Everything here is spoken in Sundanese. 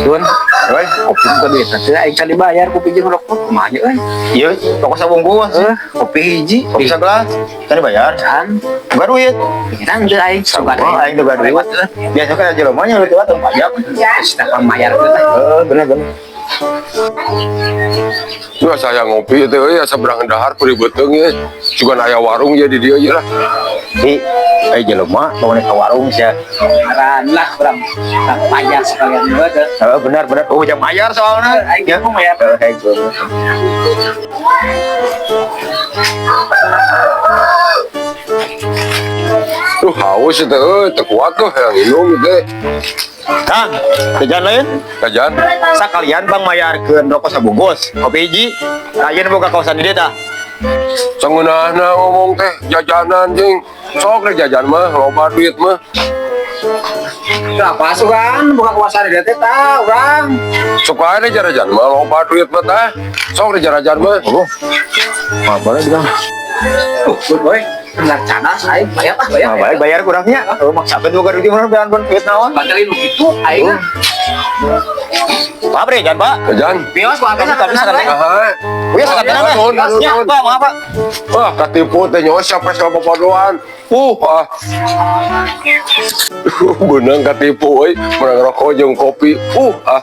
Tun, Euy, kopi bukan duit teh aing can dibayar kopi jeung rokok kumaha euy? Iya, rokok sabungkus. Eh, kopi hiji. Kopi segelas. Can dibayar. Can, Boga duit. pikiran teu aing suka. Oh, aing teu boga duit. Biasa kan jelema nya leutik tong pajak. Geus tah mayar teh. Heeh, bener bener. Wah, saya ngopi itu ya seberang dahar perih beuteung ya. Juga aya warung ya di dieu ya lah. Di eh jelema bangun ke warung sia. Ngaran lah urang tang pajak sekalian we teh. Heeh, bener bener. Oh, jam bayar soalnya. Aing Ya. mau bayar. Heeh, aing gua. Duh, haus itu euy, teu kuat tuh yang minum itu. Kang, jajan lain. Jajan. Sakalian bang mayarkeun rokok sabungkus, kopi hiji. Ayeuna boga kawasan di dieu tah. Sangeunahna ngomong teh jajanan jeung sok deh jajan mah loba duit mah. Kenapa sugan buka kuasa di teh tah urang. Sok ae deh jajan mah loba duit mah tah. Sok deh jajan mah. Oh. Apa lagi bang? Tuh, boy. Benar cadas aing bayar ah bayar. Nah, bayar bayar kurangnya. Oh, maksakeun boga duit mah bean duit naon. Bantelin nu kitu aing. Pak Bre, jangan Pak. Jajan. Bios ku Tapi tapi sakatena. sakatena. Aha. Uya sakatena mah. Nuhun, nuhun, Ya, nuhun. Pak, maaf Pak. Wah, katipu teh nyawa siapa siapa papadoan. Ah. Beunang katipu euy, menang rokok jeung kopi. Ah.